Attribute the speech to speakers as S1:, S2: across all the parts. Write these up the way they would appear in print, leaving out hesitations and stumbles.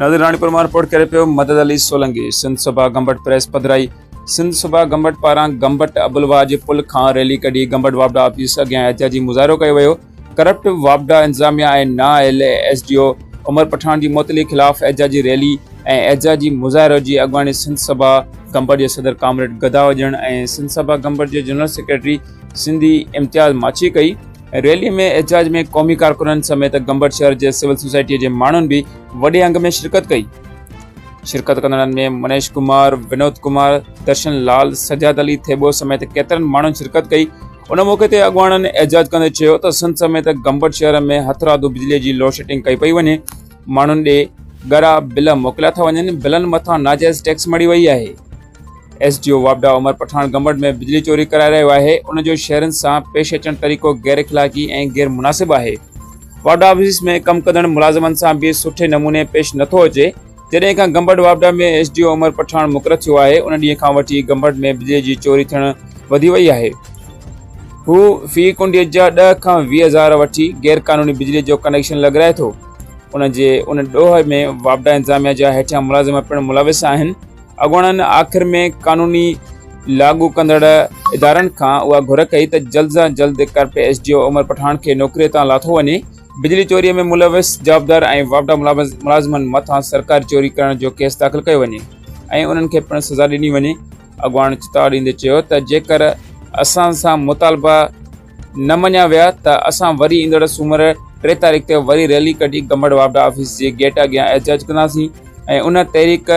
S1: ناظرين راڻيپور مان رپورٽ ڪري پيو مدد علي سولنگي سنڌ سڀا گمبٽ پريس پڌرائي سنڌ سڀا گمبٽ پاران گمبٽ ابلواهه جي پل کان ريلي ڪڍي گمبٽ واپڊا آفيس اڳيان احتجاجي مظاهرو ڪيو ويو ڪرپٽ واپڊا انتظاميا ۽ نااهل S D O Umar Pathan جي معطلي خلاف احتجاجي ريلي ۽ احتجاجي مظاهرو جي اڳواڻي سنڌ سڀا گمبٽ جي صدر ڪامريڊ گدا وڄڻ ۽ سنڌ سڀا گمبٽ جي جنرل سيڪريٽري سنڌي امتياز ماڇي ڪئي ريلي ۾ احتجاج ۾ قومي ڪارڪنن سميت گمبٽ شهر جي سول سوسائٽي جي ماڻهن به وڏي انگ ۾ شرڪت ڪئي. شرڪت ڪندڙن ۾ منيش ڪمار، ونود ڪمار، درشن لال، سجاد علي ٿيٻو سميت ڪيترن ماڻهن شرڪت ڪئي. ان موقعي تي اڳواڻن احتجاج ڪندي چيو ته سنڌ سميت گمبٽ شهر ۾ هٿرادو بجلي جي لوڊشيڊنگ ڪئي پئي وڃي، ماڻهن ڏي ڳرا بل موڪليا ٿا وڃن، بلن مٿان ناجائز ٽيڪس مڙهي وئي آهي. ايس ڊي او واپڊا عمر پٺاڻ گمبٽ ۾ بجلي چوري ڪرائي رهيو آهي، ان جو شهرين سان پيش اچڻ طريقو غير اخلاقي ۽ غير مناسب آهي. واپڊا آفيس ۾ ڪم ڪندڙ ملازمن سان به سٺي نموني پيش نٿو اچي. جڏهن کان گمبٽ واپڊا ۾ S D O Umar Pathan مقرر ٿيو آهي، ان ڏينهن کان وٺي گمبٽ ۾ بجلي جي چوري ٿيڻ وڌي وئي آهي. هو في ڪنڊي جا 10 کان 20 هزار وٺي غير قانوني بجلي جو ڪنيڪشن لڳرائي ٿو. ان جي ان ڏوهه ۾ واپڊا انتظاميا جا هيٺيان ملازم پڻ ملوث آهن. اڳواڻن آخر ۾ قانوني لاڳو ڪندڙ ادارن کان اها گهر ڪئي ته جلد کان جلد corrupt S D O Umar Pathan کي نوڪري تان لاٿو وڃي، بجلي چوري ۾ ملوث جوابدار ۽ واپڊا ملازمن مٿان سرڪاري چوري ڪرڻ جو ڪيس داخل ڪيو وڃي ۽ انهن کي پڻ سزا ڏني وڃي. اڳواڻن چتاء ڏيندي چيو ته جيڪر اسان سان مطالبا نه مڃيا ويا ته اسان وري ايندڙ سومر 3 تاريخ تي وري ريلي ڪڍي گمبٽ واپڊا آفيس جي گيٽ اڳيان احتجاج ڪنداسين ۽ ان تحريڪ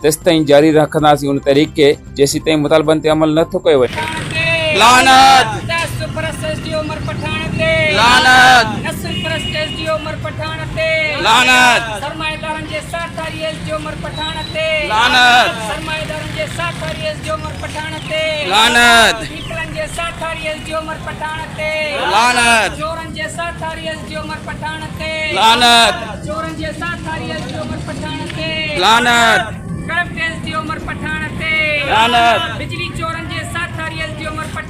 S1: تيستائين جاري رکنداسين ان تحريڪ کي جيسيتائين مطالبن تي عمل نه ٿو ڪيو وڃي.
S2: لعنت لعنت لعنت لعنت لعنت لعنت لعنت لعنت لعنت.